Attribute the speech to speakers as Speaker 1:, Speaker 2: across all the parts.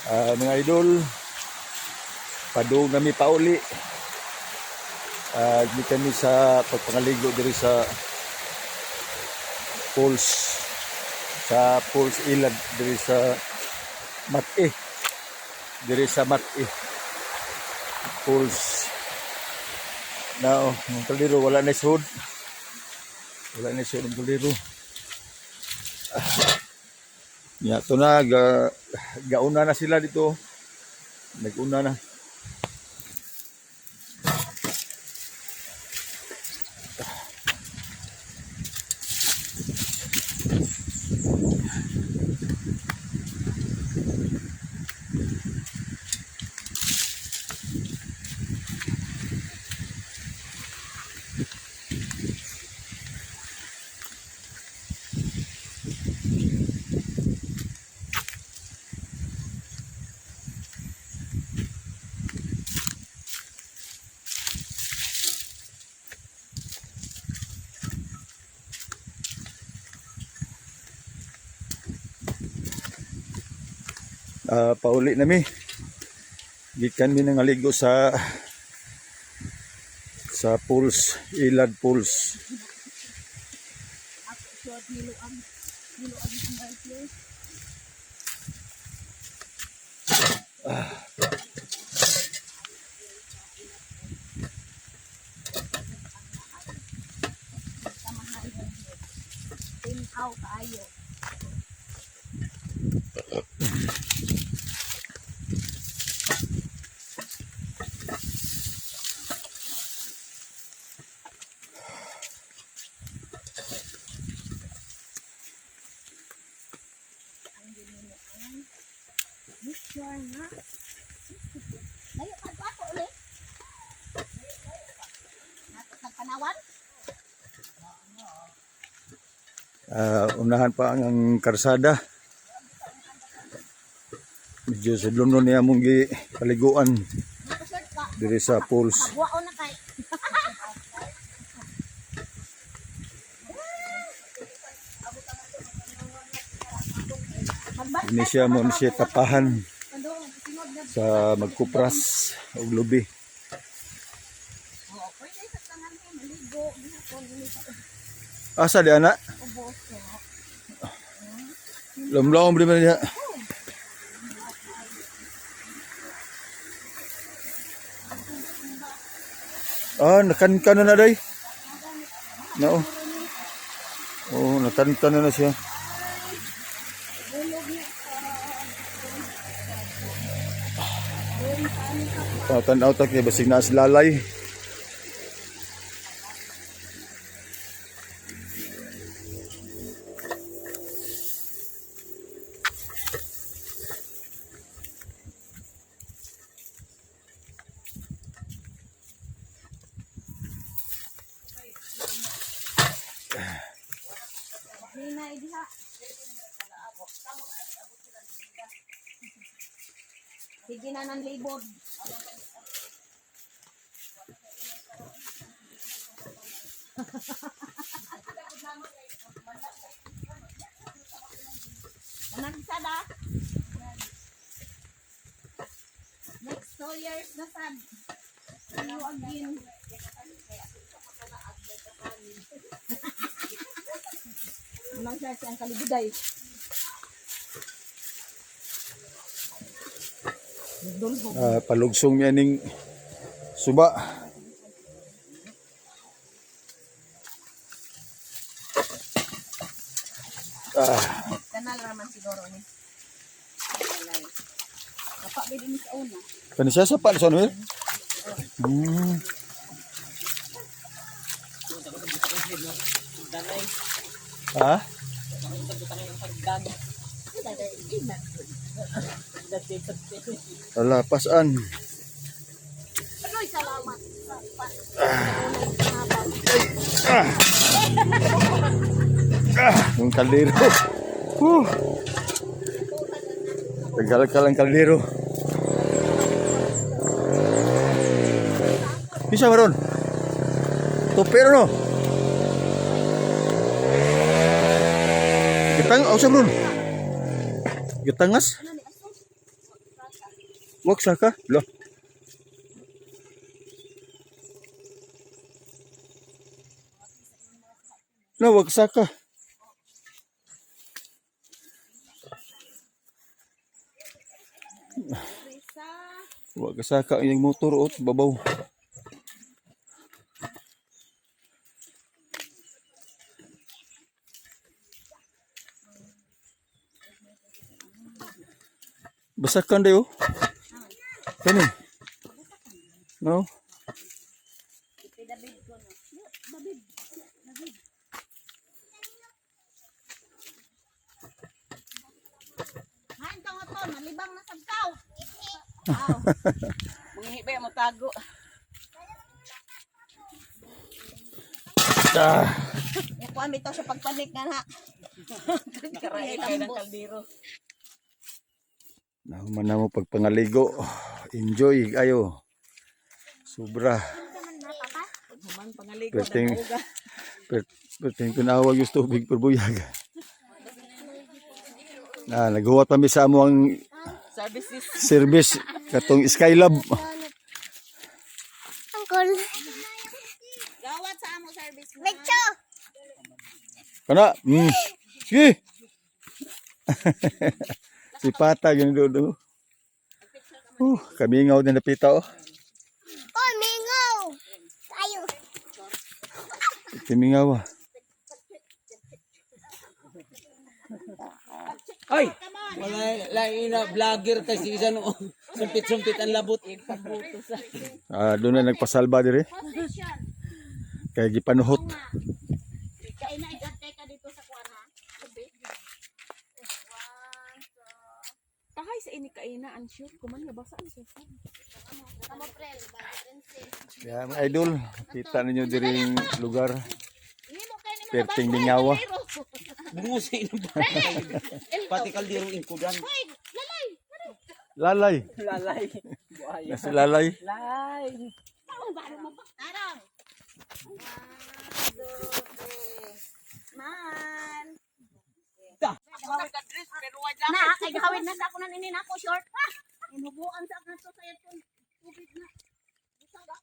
Speaker 1: Ah, mga idol, padung nami pauli. Ah, kami sa pagpangaligo diri falls sa Falls Ilad diri sa Mat-i. Diri sa Mat-i. Falls. Now, ang kaldero wala na sud. Wala na sud ang kaldero. Ah. Ya, to na gauna na sila dito. Naguna na. Ah, pauli na mi. Gikan mi nangaligo sa Pools, Ilad Pools.
Speaker 2: Ako short niluang niluang ang place. Kamahal ng Tinaw kaayo. Ang ginunoan. Mixture na. Layo pa ko ako ulit. Nagpanawan?
Speaker 1: Ah, unahan pa ang karsada. Medyo sa nun niya mong paliguan
Speaker 2: Nakasort ka.
Speaker 1: diri sa pools.
Speaker 2: Pagwao na kay.
Speaker 1: Ini siya mo ni siya tapahan sa magkupras og lubi.
Speaker 2: Oo, pwede sa tangan ko maligo, gihapon ini sa
Speaker 1: Asa di ana?
Speaker 2: ubos.
Speaker 1: Lumlom di man niya. Ah, nakankan na na day. No. Oh, nakankan na na siya.
Speaker 2: Bulog niya
Speaker 1: Ah, tanaw ta kay basig naa sa lalay.
Speaker 2: Nina diha. Sige na ng libod. Nagsada. Next 2 years na sad. See you again. Unang siya siyang kalibuday. Nagdulhog.
Speaker 1: Ah, palugsong niya ning suba. Ah,
Speaker 2: Kanal raman siguro ni. Kanal. Kapa ba din sa una?
Speaker 1: kani siya sa pa sa ano? Ha? Ala, pasan.
Speaker 2: Agoy, salamat. Sa pa.
Speaker 1: Ah, yung kaldero. Whew. Tagal-kal ang kaldero. Bisa ba ron? Topero no? Gitang, oh, ron? Gitangas?
Speaker 2: Ano ni aso?
Speaker 1: Wagsaka? Lo. No, wagsaka. Wagsaka ang iyang motor ot babaw. Basakan dayo. Kani. No.
Speaker 2: Hain ka nga to, nalibang na sagkaw. Aw.
Speaker 3: Mangihi ba mo tago?
Speaker 1: Ah.
Speaker 2: Yung kuan bitaw sa pagpanik nga na.
Speaker 3: Nakarain kayo ng kaldero.
Speaker 1: Nahuman na mo pagpangaligo. Enjoy ayo. Sobra.
Speaker 3: Human pangaligo
Speaker 1: Perting
Speaker 3: ng uga.
Speaker 1: perting tinawag yung tubig per buyag. Na naghuwat pa mi sa amo ang
Speaker 3: Services.
Speaker 1: service katong Skylab.
Speaker 4: Uncle.
Speaker 2: Gawat sa amo service.
Speaker 4: Medyo.
Speaker 1: Kana. Sige. Si Pata yun doon. Kami ngaw din napita oh.
Speaker 4: Oh, mingaw. Tayo.
Speaker 1: Timingaw ah.
Speaker 5: Ay! Wala, lain na vlogger kasi isa no. Sumpit-sumpit ang labot.
Speaker 1: Ah, doon na nagpasalba dire. Kay gipanuhot.
Speaker 2: Kay na igante ka dito sa kuan ha. Tubig.
Speaker 3: Tahay sa ini kaina, unsure kuman nga basa ang susa.
Speaker 4: Amo prel, bago princess.
Speaker 1: Kaya mga idol, kita ninyo diring lugar.
Speaker 2: Himo kay nimo
Speaker 1: Perting mingawa.
Speaker 5: Bungo sa inang ba? Pati kaldero ingkudan.
Speaker 1: Lalay.
Speaker 3: Lalay. Buhay.
Speaker 1: Nasa lalay.
Speaker 3: Lay.
Speaker 2: Tarang. One, two, three. Smile. Na, kay gawin na sa ako nan ini nako short. Ha. Inubuan sa ako to sa itong tubig na. Bitaw ba?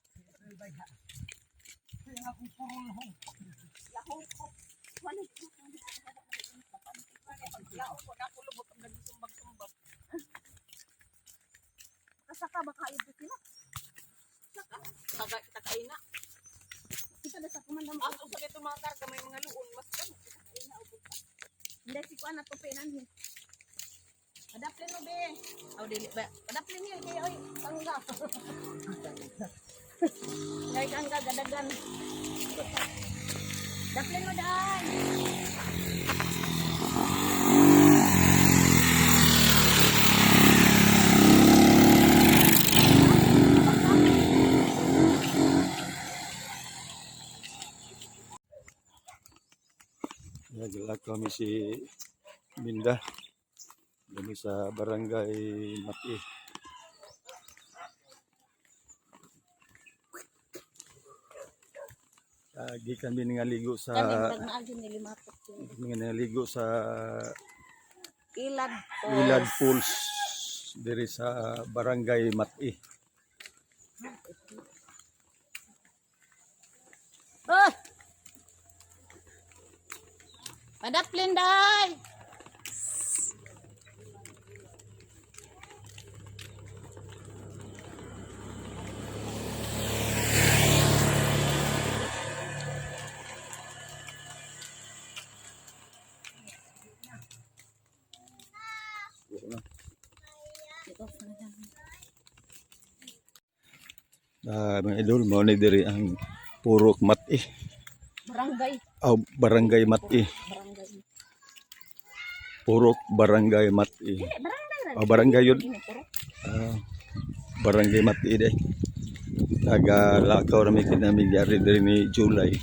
Speaker 2: Kasaka ba kayo sila?
Speaker 3: Taga kita kaina.
Speaker 2: Kita na sa kumanda mo.
Speaker 3: Aso sa kito mga karga may mga luon mas kamo.
Speaker 2: Hindi si kuan na tupi nanhi. Adaplin mo be. Aw dili ba. Adaplin niya kay oy tangga. Kay tangga gadagan. Daplin mo dai.
Speaker 1: Nagla kami si Minda. Kami sa barangay Mati. Lagi kami nangaligo sa
Speaker 2: Kami pag naagin ni limatok yun.
Speaker 1: nangaligo sa
Speaker 2: Ilad po.
Speaker 1: Ilad Pools diri sa barangay Mati.
Speaker 2: Oh! Padaplin dai.
Speaker 1: Ah, mga idol, mao ni diri ang Purok Mati.
Speaker 2: Barangay.
Speaker 1: Aw, barangay Mati.
Speaker 2: Barangay.
Speaker 1: Purok Barangay Mati.
Speaker 2: Barangay ra.
Speaker 1: Ah, barangay yun.
Speaker 2: Ini puro.
Speaker 1: Ah, barangay Mati day. Taga lakaw rami kinami gyari diri ni July.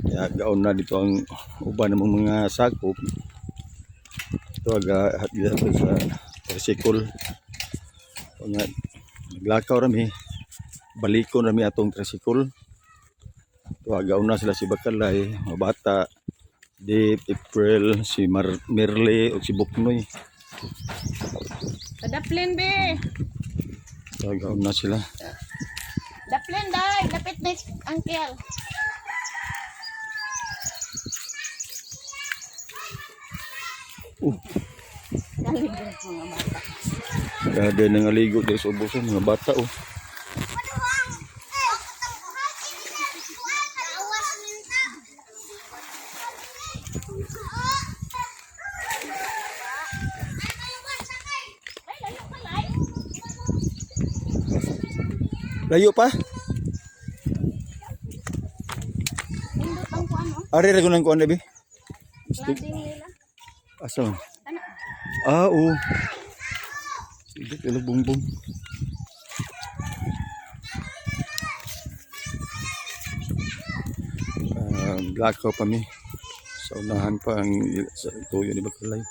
Speaker 1: Kaya gaon na dito ang uban ng mga sakop. Ito aga dito sa tricycle. O nga, naglakaw rami. Balikon rami atong tricycle. Ito aga una sila si Bakalay, mga bata, Dave, April, si Merle, o si Buknoy.
Speaker 2: Padaplin be.
Speaker 1: Tagaon na sila.
Speaker 2: Daplin dai, lapit ni uncle.
Speaker 1: Oh.
Speaker 2: Naligo mga bata.
Speaker 1: Grabe nang aligo dahil sa ubos oh, mga bata oh.
Speaker 2: Ay, layo pa lay.
Speaker 1: Layo pa?
Speaker 2: Nindot ang kuan oh.
Speaker 1: Ari ra ko nang kuan labi.
Speaker 2: Landing nila.
Speaker 1: Asa man?
Speaker 2: Ano?
Speaker 1: Ah, oo. Sige, kilo bumbong. Ah, blackout pa mi. Sa unahan pa ang sa tuyo ni Bakalay.